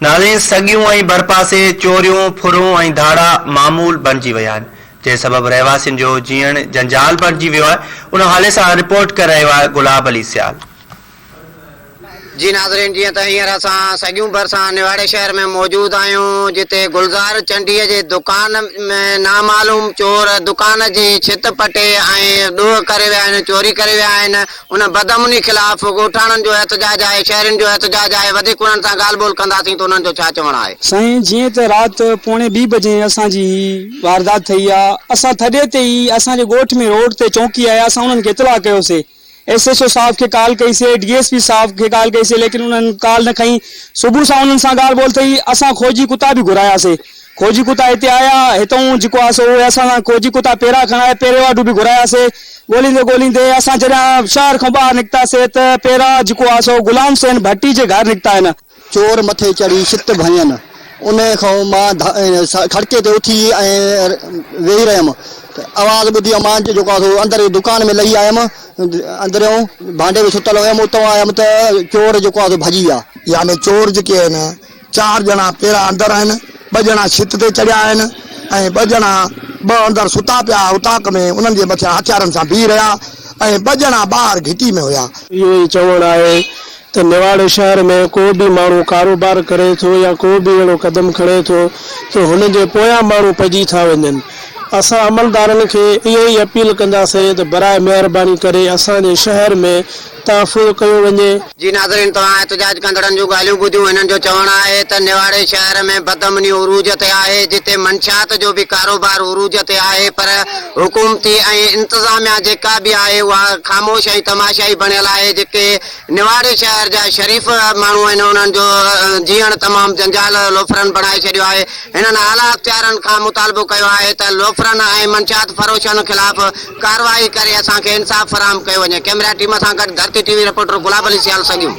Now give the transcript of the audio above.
ناظرين سڳيون ۽ ڀرپاسي چوريون، ڦرون ۽ ڌاڙا معمول بڻجي ويا آهن، جنهن سبب رهواسين جو جيئڻ جنجال بڻجي ويو آهي، ان حوالي سان رپورٽ ڪري رهيو آهي گلاب علي سيال. جي ناظرين جيئن ته هينئر اسان سڳيون ڀرسان نواڙي شهر ۾ موجود آهيون جتي گلزار چنڊي جي دڪان ۾ نامعلوم چور دڪان جي ڇت پٽي ۽ ڏوهه ڪري ويا آهن چوري ڪري ويا آهن ان بدامني خلاف ڳوٺاڻن جو احتجاج آهي شهرين جو احتجاج آهي وڌيڪ انهن سان ڳالهه ٻولهه ڪنداسين ته انهن جو ڇا چوڻ آهي. سائين جيئن ته رات پوڻي ٻي بجي اسان جي هي واردات ٿئي آ اسان ٿڏي تي ئي اسان جي ڳوٺ ۾ روڊ تي چونڪي آهي اسان انهن کي اطلاع ڪيو سي ايس ايڇ او صاحب کي ڪال ڪئي سي ڊي ايس پي صاحب کي ڪال ڪئي سي ليڪن انهن ڪال نه کنئي صبح سان انهن سان ڳالهه ٻولهه ٿئي اسان کوجي ڪتا به گهرايا سي کوجي ڪتا هتي آيا هتئون جيڪو آ سو اهي اسان سان کوجي ڪتا پيرا کڻائي پيري واڍو به گهرايا سي ڳوليندي ڳوليندي اسان جڏهن شهر کان ٻاهر نڪتا سي ته پيرا جيڪو آ سو غلام حسين ڀٽي جي گهر نڪتا آهن. چور مٿي چڙهي ڇت ڀڃن. انهيء کان مان کڙڪي تي اٿي ۽ ويهي رهيم ته آواز ٻڌي مان جيڪو آ سو اندر دڪان ۾ لهي آيم. اندريون ڀانڊي ۾ ستل هيم اتان آيم ته چور جيڪو آ سو ڀڄي ويا. يعني چور جيڪي آهن چار ڄڻا پيرا اندر آهن، ٻه ڄڻا ڇت تي چڙهيا آهن ۽ ٻه ڄڻا ٻه اندر ستا پيا اوطاق ۾ انهن جي مٿيان هٿيارن سان بيهي رهيا ۽ ٻه ڄڻا ٻاهر گهٽي ۾ هيا. اهو ئي چوڻ آهي ته نواڙي شهر ۾ ڪو به ماڻهو ڪاروبار ڪري ٿو يا ڪو به اهڙو قدم کڻي ٿو ته هن جي پويان ماڻهو پئجي ٿا وڃن. اسان عملدارن کي اهو ئي اپيل ڪنداسين ته براء مهرباني ڪري اسان جي شهر ۾ تحفظ ڪيو وڃي. جي ناظرين توهان احتجاج ڪندڙن جون ڳالهيون ٻڌيون هنن جو چوڻ آهي ته نواڙي شهر ۾ بدامني عروج تي آهي جتي منشيات جو به ڪاروبار عروج تي آهي پر حڪومتي ۽ انتظاميا جيڪا به آهي اها خاموش ۽ تماشائي بڻيل آهي جيڪي نواڙي شهر جا شريف ماڻهو آهن انهن جو جيئڻ تمام جنجال لوفرن بڻائي ڇڏيو آهي هنن اعليٰ اختيارن کان مطالبو ڪيو آهي ته لوفرن ۽ منشيات فروشن خلاف ڪارروائي ڪري اسان کي انصاف فراهم ڪيو وڃي ڪئميرا ٽيم سان گڏ Dharti T V reporter Gulab Ali Sial سڳيون.